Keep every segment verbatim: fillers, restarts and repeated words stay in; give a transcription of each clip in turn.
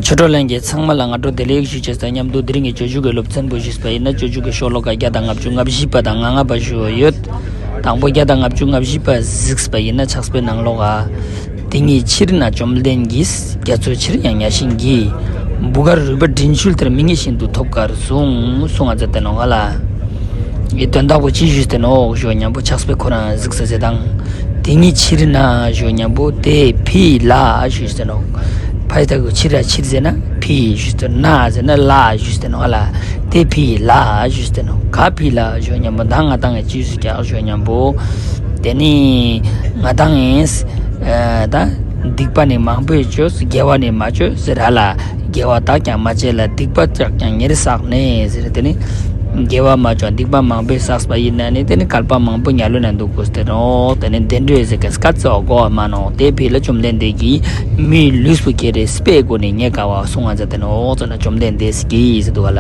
ཆོས་གྲོགས་ལྷན་རྒྱས་ཚང་མ་ལ་སྔ་དྲོ་བདེ་ལེགས་ཞུ་ཅེས་དང་མཉམ་དུ་དེ་རིང་གི་སྤྱོད་འཇུག་གི་སློབ་ཚན་པོ་ཞུས་པ་ཡིན་ན། སྤྱོད་འཇུག་གི་ཤོ་ལོ་ཀ་བརྒྱ་དང་ལྔ་བཅུ་ང་བཞི་པ་དང་ང་ལྔ་པ་ཞུ་ཡོད། དང་པོ་བརྒྱ་དང་ལྔ་བཅུ་ང་བཞི་པ་གཟིགས་པ་ཡིན་ན་ཕྱག་དཔེ་ནང་ལོགས་ཀ། དེ་ཉིད་ཕྱིར་ན་བཅོམ་ལྡན་གྱིས། རྒྱ་མཚོ་ཆེར་ཡང་གཉའ་ཤིང་གི། བུ་གར་རུས་པ་མགྲིན་ཆུད་ལྟར། མིག་གཉིས་ཤིན་ཏུ་ཐོབ་དཀར་གསུངས། གསུངས་ང་མཛད་དེ་ནོག་ཧ་ལ། ཨི་དོན་དག་པོ་ཅི་ཞུས་ཏེ་ནོག་ཞུ་ཉམ་པོ་ཕྱག་དཔེ་ཁོ་རང་གཟིགས་ས་ཟེར་དང་། དེ་ཉིད་ཕྱིར་ན་ཞུ་ཉམ་པོ་དེ་ཕི་ལ་ཞུས་ཏེ་ནོག་ཕ་ཡི་ཐ་གུ་ཕྱིར་ར་ཕྱིར་ཟེར་ན་ཕི་ཞུས་ཏེ་ན་ཟེར་ན་ལ་ཞུས་ཏེ་ནོག་ཧ་ལ། དེ་ཕི་ལ་ཞུས་ཏེ་ནོག་ག་ཕི་ལ་ཞུ་ཉམ་པོ་ད་ང་དང་ངི་ཅི་ཞུ་ཀྱག་ཞུ་ཉམ་པོ། དེ་ནི་ང་དང་ངི་ཨ་ད་སྡིག་པ་ནི་མང་པོས་བཅོས། དགེ་བ་ནི་མ་བཅོས་ཟེར་ཧ་ལ། དགེ་བ་དག་ཀྱང་མ་བྱས་ལ། སྡིག་པ་དག་ཀྱང་ཉེར་བསགས་ནས་ཟེར། དེ་ནི་དགེ་བ་མ་བཅོས་སྡིག་པ་མང་པོས་བསགས་པ་ཡིན་ན་ནི་དེ་ནི་བསྐལ་པ་མང་པོ་དམྱལ་བའི་ནང་འདུག་དགོས་ཏེ་ནོག་དེ་ནི་བདེ་འགྲོའི་ཟེར་ཁན་སྐད་ཅིག་གོ་བ་མ་ནོག་དེ་ཕི་ལ་བཅོམ་ལྡན་འདས་ཀྱིས་མིའི་ལུས་པོ་ཁྱེར་ཏེ་དཔེའི་སྒོ་ནས་རྙེད་དཀའ་བ་གསུངས་ང་མཛད་དེ་ནོག་ཟེར་ན་བཅོམ་ལྡན་འདས་ཀྱིས་ཟེར་འདུག་ག་ལ།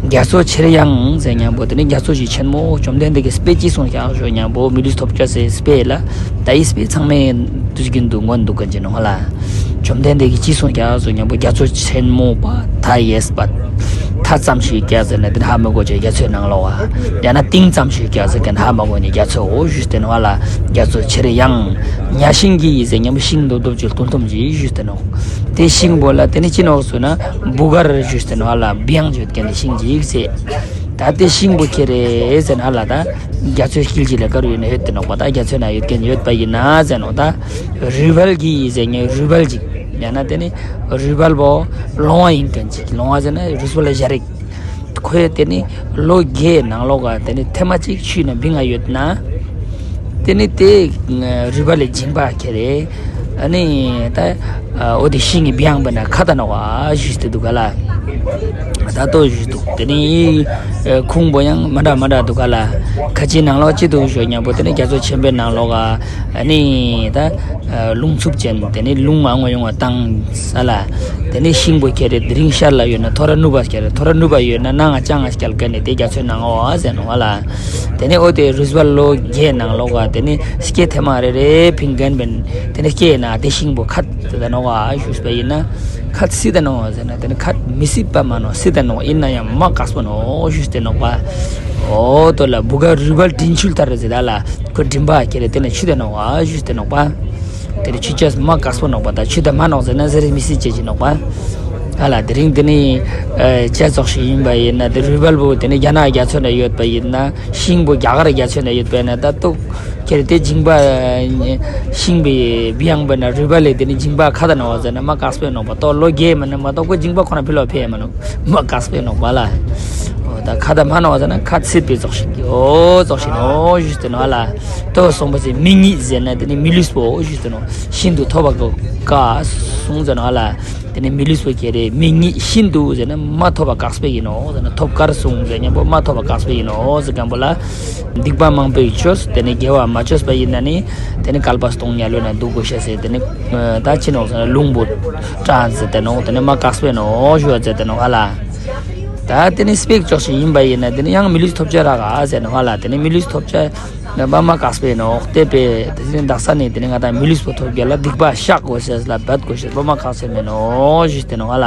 རྒྱ་མཚོ་ཆེར་ཡང་ཟེར་ཉམ་པོ་དེ་ནི་རྒྱ་མཚོ་ཞིག་ཆེན་མོ་བཅོམ་ལྡན་འདས་ཀྱིས་དཔེ་ཅི་གསུངས་ཀྱག་ཞུ་ཉམ་པོ་མི་ལུས་ཐོབ་ཅེས་སི་དཔེ་ལ། ད་ཨི་དཔེ་ཚང་མའི་དུས་རྒྱུན་དུ་མངོན་འདུག་ག་ཅི་ནོག་ཧ་ལ། བཅོམ་ལྡན་འདས་ཀྱིས་ཅི་གསུངས་ཀྱག་ཞུ་ཉམ་པོ་རྒྱ་མཚོ་ཆེན་མོ་པ་མཐའ་ཡས་པ། མཐའ་ཙམ་ཞིག་ཀྱག་ཟེར་ན་དེ་ཧ་མ་གོ་ཅེས་རྒྱ་མཚོའི་ནང་ལོགས་ཀ། ཡང་ན་གཏིང་ཙམ་ཞིག་ཀྱག་ཟེར་ཁན་ཧ་མ་གོ་ནི་རྒྱ་མཚོའོ་ཞུས་ཏེ་ནོག་ཧ་ལ། རྒྱ་མཚོ་ཆེར་ཡང་གཉའ་ཤིང་གི་ཟེར་ཉམ་པོ་ཤིང་རྡོབ་རྡོབ་ཅིག་ཐུང་ཐུང་ཅིག་ཞུས་ཏེ་ནོག་དེ་ཤིང་པོ་ལ་དེ་ནི་ཅི་ནོག་ཟེར་ན་བུ་གར་ཞུས་ཏེ་ནོག་ཧ་ལ། བི་ཡང་ཡོད་ཁན་ནི་ཤིང་ཅིག་ཟེར། ད་དེ་ཤིང་པོ་ཁྱེར་ཏེ་ཟེར་ན་ཧ་ལ་ད་རྒྱ་མཚོའི་དཀྱིལ་ཅིག་ལ་ག་རུ་ཡོད་ན་ཡོད་དེ་ནོག་པ། ད་རྒྱ་མཚོའི་ནང་ཡོད་ཁན་ཡོད་པ་ཡིན་ན་ཟེར་ནོག་ད་རུས་སྦལ་གྱི་ཟེར་ཉམ་རུས་སྦལ་ཅིག་ཡང་ན་དེ་ནི་རུས་སྦལ་པོ་ལོང་བ་ཡིན་ཁན་ཅིག་ལོང་བ་ཟེར་ན་རུས་སྦལ་ལ་ཞར་རིག་ཁོས་དེ་ནི་ལོ་བརྒྱའི་ནང་ལོགས་ཀ་དེ་ནི་ཐེངས་མ་གཅིག་ཆུའི་ནང་བི་ང་ཡོད་ན། དེ་ནི་དེ་རུས་སྦལ་ལི་མཇིང་པ་ཁྱེར་ཏེ་ཨ་ནི་ད་འོ་དེ་ཤིང་གི་བི་ཡང་པོའི་ནང་ཁ་ད་ནོག་པ་ཞུས་ཏེ་འདུག་ག་ལ། ད་ལྟོ་ཞུས་འདུག་དེ་ནི་ཁུངས་པོ་ཡང་མ་འདྲ་མ་འདྲ་འདུག་ག་ལ། ཁ་ཅིག་ནང་ལོགས་ཅི་འདུག་ཞུ་ཉམ་པོ་དེ་ནི་རྒྱ་མཚོ་ཆེན་པོའི་ནང་ལོགས་ཀ་ཨ་ནི་ད་རླུང་འཚུབ་ཅན་དེ་ནི་རླུང་མང་པོ་ཡོང་བ་བཏང་ས་ལ། དེ་ནི་ཤིང་པོ་ཁྱེར་ཏེ་དེ་རིང་ཤར་ལ་ཡོད་ན་ཐོ་ར་ནུབ་པ་ཁྱེར་ཏེ་ཐོ་ར་ནུབ་པ་ཡོད་ན་ནང་ང་ཅང་ང་སྐྱལ་ཁན་ནི་དེ་རྒྱ་མཚོའི་ནང་འོ་ཟེར་ནོག་ཧ་ལ། དེ་ནི་འོ་དེ་རུས་སྦལ་ལོ་བརྒྱའི་ནང་ལོགས་ཀ་དེ་ནི་སྐྱེ་ཐེངས་མ་རེ་རེ་ཕིང་ཁན་བན་དེ་ནི་སྐྱེ་ན་དེ་ཤིང་པོ་ཁ་ད་ནོག་ཞུས་པ་ཡིན་ན། ཁ་སྲིད་ད་ནོག་ཟེར་ན་དེ་ནི་ཁ་མི་སྲིད་པ་མ་ནོག་སྲིད་ད་ནོག་ཡིན་ན་ཡང་མ་དཀགས་པོ་ནོག་ཞུས་ཏེ་ནོག་པ། འོ་དོ་ལ་བུ་གར་རུས་སྦལ་མགྲིན་ཆུད་ལྟར་ཟེར་ད་ལ་ཁོ་མགྲིན་པ་ཁྱེར་ཏེ་དེ་ནི་ཆུད་ད་ནོག་ཞུས་ཏེ་ནོག་པ། དེ་རུ་ཆུད་ཅེས་མ་དཀགས་པོ་ནོག་པ། ད་ཆུད་ད་མ་ནོག་ཟེར་ན་ཟེར་མི་སྲིད་ཅེས་ཅི་ནོག་པ། ཧ་ལ་དེ་རིང་དེ་ནི་ཅི་ཙོགས་ཤིག་ཡིན་པ་ཡིན་ན་དེ་རུས་སྦལ་པོ་དེ་ནི་རྒྱ་ནག་རྒྱ་མཚོའི་ནང་ཡོད་པ་ཡིན་ན་ཤིང་པོ་རྒྱ་གར་རྒྱ་མཚོའི་ནང་ཡོད་པ་ཡིན་ན་ད་ལྟོ་ཁྱེར་ཏེ་མཇིང་པ་ཤིང་པའི་བི་ཡང་པོའི་ནང་རུས་སྦལ་ལི་དེ་ནི་མཇིང་པ་ཁ་ད་ནོག་ཟེར་ན་མ་དཀགས་པོ་ནོག་པ། ལྟོ་ལོ་བརྒྱའི་མ་ནི་མ་གཏོགས་ཁོ་མཇིང་པ་ཁོ་ན་ཕི་ལོགས་ཕེ་མ་ནོག་མ་དཀགས་པོ་ནོག་པ་ལ། འོ་ད་ཁ་ད་མ་ནོག་ཟེར་ན་ཁ་སྲིད་པའི་ཙོགས་ཤིག་འོ་ཙོགས་ཤིག་ནོག་ཞུས་ཏེ་ནོག་ལ། ལྟོ་གསུངས་པ་ཟེར་མིག་གཉིས་ཟེར་ན་དེ་ནི་མི་ལུས་པོ་ཞུས་ཏེ་ནོག་ཤིན་ཏུ་ཐོབ་པ་དཀའ་གསུངས་ཟེར་ནོག་ལ། དེ་ནི་མི་ལུས་པོ་ཁྱེར་ཏེ་མིག་གཉིས་ཤིན་ཏུ་ཟེར་ན་མ་ཐོབ་པ་དཀགས་པོ་ཡིན་ནོག་ཟེར་ན་ཐོབ་དཀར་གསུངས་ཟེར་ཉམ་པོ་མ་ཐོབ་པ་དཀགས་པོ་ཡིན་ནོག་ཟེར་ཁན་པོ་ལ། སྡིག་པ་མང་པོས་བཅོས་དེ་ནི་དགེ་བ་མ་བཅོས་པ་ཡིན་ན་ནི་དེ་ནི་བསྐལ་པ་སྟོང་དམྱལ་བའི་ནང་འདུག་དགོས་ཤེས་ཟེར་དེ་ནི་ད་ཅི་ནོག་ཟེར་ན་རླུང་པོ་དྲངས་ཟེར་ཏེ་ནོག་དེ་ནི་མ་དཀགས་པོ་ནོག་ཞུ་བ་ཟེར་ཏེ་ནོག་ཧ་ལ། ད་དེ་ནི་དཔེ་ཙོགས་ཤིག་ཡིན་པ་ཡིན་ན་དེ་ནི་ཡང་མི་ལུས་ཐོབ་ཅེས་རག་ག་ཟེར་ནོག་ཧ་ལ། དེ་ནི་མི་ལུས་ཐོབ་ཅེས་ན་པ་མ་དཀགས་པོ་ནོག་དེ་པེ་དེ་ནི་དག་ས་ནི་དེ་ནི་ང་དང་མི་ལུས་པོ་ཐོབ་རྒྱུ་ལ་སྡིག་པ་བཤགས་དགོས་ཤེས་ལ་འབད་དགོས་ཤེས་པ་མ་དཀགས་པོ་མེད་ནོག་ཞུས་ཏེ་ནོག་ཧ་ལ།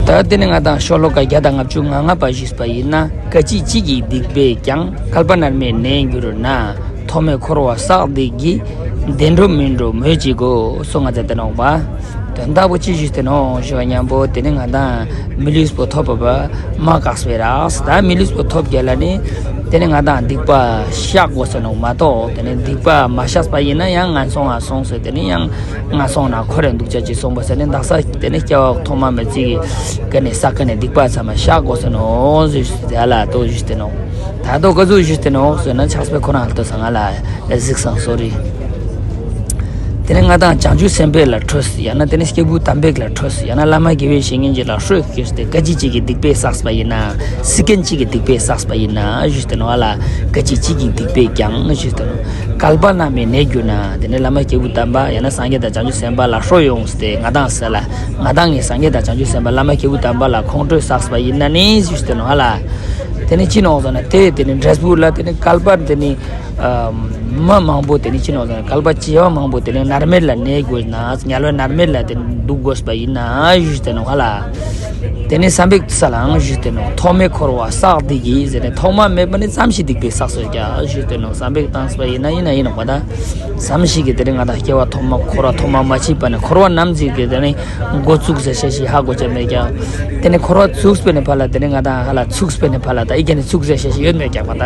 ད་དེ་ནི་ང་དང་ཤོ་ལོ་ཀ་བརྒྱ་དང་ལྔ་བཅུ་ང་ལྔ་པ་ཞུས་པ་ཡིན་ན། སྐད་ཅིག་གཅིག་གིས་སྡིག་པས་ཀྱང་། བསྐལ་པ་མནར་མེད་གནས་འགྱུར་ན། ཐོག་མེད་འཁོར་བ་བསགས་སྡིག་གིས། བདེ་འགྲོ་མི་འགྲོ་སྨོས་ཅི་དགོས། གསུངས་ང་མཛད་དེ་ནོག་པ། དོན་དག་པོ་ཅི་ཞུས་ཏེ་ནོག་ཞུ་བ་ཉམ་པོ་དེ་ནི་ང་དང་མི་ལུས་པོ་ཐོབ་པ་མ་དཀགས་པོ་རག་ད་མི་ལུས་པོ་ཐོབ་རྒྱུ་ལ་ནི་དེ་ནི་ང་དང་སྡིག་པ་བཤགས་དགོས་ས་ནོག་མ་གཏོགས་དེ་ནི་སྡིག་པ་མ་བཤགས་པ་ཡིན་ན་ཡང་ངན་སོང་ང་སོང་ཟེར་དེ་ནི་ཡང་ངན་སོང་ན་འཁོར་རེ་འདུག་ཅེས་ཅིག་སོང་པ་ཟེར་ནི་དག་ས་དེ་ནི་སྐྱེ་བ་ཐོག་མ་མེད་ཅིག་གི་ཀ་ནི་བསགས་ཀ་ནི་སྡིག་པ་ཚང་མ་བཤགས་དགོས་ས་ནོག་ཞུས་ཏེ་ཧ་ལ་ལྟོས་ཞུས་ཏེ་ནོག་ད་ལྟོ་ག་ཟུག་ཞུས་ཏེ་ནོག་ཟེར་ན་ཕྱག་དཔེ་ཁོ་རང་ལྟོས་ང་ལ་གཟིགས་སང་སོ་རི། དེ་ནས་ང་དང་བྱང་ཆུབ་སེམས་དཔའི་ལ་ཁྲོས་ཡང་ན་དེ་ནས་སྐྱེས་བུ་དམ་པའི་ལ་ཁྲོས་ཡང་ན་བླ་མ་དགེ་བའི་བཤེས་གཉེན་ཅིག་ལ་ཁྲོས་ཁྱེར་ཏེ་སྐད་ཅིག་གཅིག་གིས་སྡིག་པས་བསགས་པ་ཡིན་ན་སྲིད་མཁན་གཅིག་གིས་སྡིག་པས་བསགས་པ་ཡིན་ན་ཞུས་ཏེ་ནོག་ལ། སྐད་ཅིག་གཅིག་གིས་སྡིག་པས་ཀྱང་ཞུས་ཏེ་ནོག་བསྐལ་པ་མནར་མེད་གནས་འགྱུར་ན། དེ་ནས་བླ་མ་སྐྱེས་བུ་དམ་པ་ཡང་ན་སངས་རྒྱས་དང་བྱང་ཆུབ་སེམས་དཔའ་ལ་ཁྲོས་ཡོང་སྟེ་ང་དང་ས་ལ་ང་དང་ངི་སངས་རྒྱས་དང་བྱང་ཆུབ་སེམས་དཔའ་བླ་མ་སྐྱེས་བུ་དམ་པ་ལ་ཁོང་ཁྲོས་བསགས་པ་ཡིན་ན་ནི་ཞུས་ཏེ་ནོག་ལ། དེ་ནས་ཅི་ནོག་ཟེར་ན་དེ་དེ་ནས་འབྲས་བུ་ལ་དེ་ནས་བསྐལ་པ་དེ་ནས། མ་མང་པོ་དེ་ནི་ཅི་ནོག་ཟེར་ན་བསྐལ་པ་བྱེ་བ་མང་པོ་དེ་ནི་མནར་མེད་ལ་གནས་དགོས་ན་དམྱལ་བའི་མནར་མེད་ལ་དེ་ནི་འདུག་དགོས་པ་ཡིན་ན་ཞུས་ཏེ་ནོག་ཧ་ལ། དེ་ནི་བསམ་པའི་ས་ལའང་ཞུས་ཏེ་ནོག་ཐོག་མེད་འཁོར་བ་བསགས་སྡིག་གིས་ཟེར་ནས་ཐོག་མ་མེད་པ་ནས་ཙམ་ཞིག་སྡིག་པའི་བསགས་སོ་ཀྱག་ཞུས་ཏེ་ནོག་བསམ་པའི་བཏང་པ་ཡིན་ན་ཡིན་ན་ཡིན་ནོག་པ་ད། ཙམ་ཞིག་གིས་དེ་ནི་ང་དང་སྐྱེ་བ་ཐོག་མ་འཁོར་བ་ཐོག་མ་མ་མཆིས་པ་ནས་འཁོར་བ་ནམ་ཞིག་གི་དེ་ནི་འགོ་བཙུགས་ཟེར་ཤེས་ཤིག་ཧ་གོ་ཆ་མེད་ཀྱག་དེ་ནི་འཁོར་བ་བཙུགས་པའི་ནས་ཕར་ལ་དེ་ནི་ང་དང་ཧ་ལ་ཚུགས་པའི་ནས་ཕར་ལ་ད་ཨི་ཀ་ནས་ཚུགས་ཟེར་ཤེས་ཤིག་ཡོད་མེད་ཀྱག་པ་ད།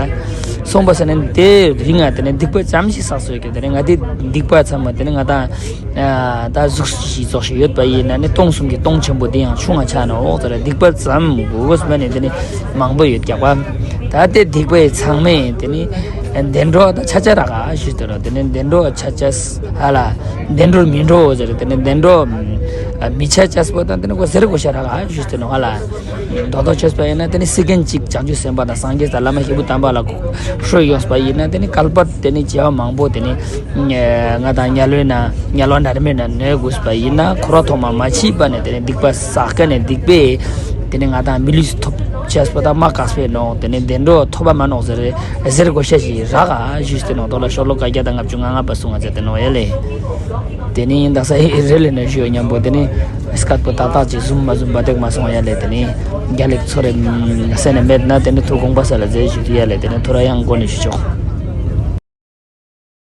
སོང་པ་ཟེར་ནས་དེ་རིང་ང་དེ་ནི་སྡིག་པ་ཙམ་ཞིག་བསགས་སོ་ཀྱག་དེ་ནི་ང་དེ་སྡིག་པ་ཚང་མ་དེ་ནི་ང་དང་ད་གཟུགས་ཞིག་ཙོགས་ཤིག་ཡོད་པ་ཡིན་ན་ནི་སྟོང་གསུམ་གྱི་སྟོང་ཆེན་པོ་དེ་ཡང་ཆུང་ང་ཆ་ནོག་ཟེར་སྡིག་པ་ཙམ་དགོས་མ་ནི་དེ་ནི་མང་པོ་ཡོད་ཀྱག་པ། ད་དེ་སྡིག་པའི་ཚང་མས་དེ་ནི་བདེ་འགྲོ་ད་ཆ་ཆ་རག་ག་ཞུས་ཏེ་རོ། དེ་ནི་བདེ་འགྲོ་ཆ་ཆ་ཧ་ལ་བདེ་འགྲོར་མི་འགྲོ་ཟེར་དེ་ནི་བདེ་འགྲོ་མི་ཆ་ཆ་པོ་དང་དེ་ནི་གོ་ཟེར་གོ་ཤ་རག་ག་ཞུས་ཏེ་ནོག་ཧ་ལ། མདོར་དོན་བཅོས་པ་ཡིན་ན་དེ་ནི་སེ་ཀན་གཅིག་བྱང་ཆུབ་སེམས་དཔའ་དང་སངས་རྒྱས་དང་བླ་མ་སྐྱེས་བུ་དམ་པ་ལ་ཧྲོས་ཡོངས་པ་ཡིན་ན་དེ་ནི་བསྐལ་པ་དེ་ནི་བྱེ་བ་མང་པོ་དེ་ནི་ང་དང་དམྱལ་བའི་ནང་དམྱལ་བ་མནར་མེད་ནང་གནས་དགོས་པ་ཡིན་ན་འཁོར་བ་ཐོག་མ་མ་མཆིས་པ་ནས་དེ་ནི་སྡིག་པ་བསགས་ཀ་ནས་སྡིག་པས་དེ་ནི་ང་དང་མི་ལུས་ཐོབ་ཆས་པ་དང་མ་བཀག་པའི་ནོག་དེ་ནི་བདེ་འགྲོ་ཐོབ་པ་མ་ནོག་ཟེར་ཟེར་གོ་ཤ་ཞིག་རག་ག་ཞུས་ཏེ་ནོག་དོ་ལ་ཤོ་ལོ་ཀ་བརྒྱ་དང་ལྔ་བཅུ་ང་ལྔ་པ་གསུང་ང་མཛད་དེ་ནོག་ཡ་ལེ། དེ་ནི་ད་ས་ཧེ་རེ་ལེ་ནས་ཞུ་མཉམ་པོ་དེ་ནི་སྐད་པོ་ཏག་ཏག་ཅིག་ཟུམ་མ་ཟུམ་པ་དེག་མ་སོང་ཡ་ལེ། དེ་ནི་རྒྱ་ལེགས་ཚོ་རེ་སེ་ནས་མེད་ན་དེ་ནི་ཐུགས་དགོངས་པ་ས་ལ་མཛད་ཞུ་དུ་ཡ་ལེ། དེ་ནི་ཐུ་ར་ཡང་གོ་ནས་ཞུ་ཆོག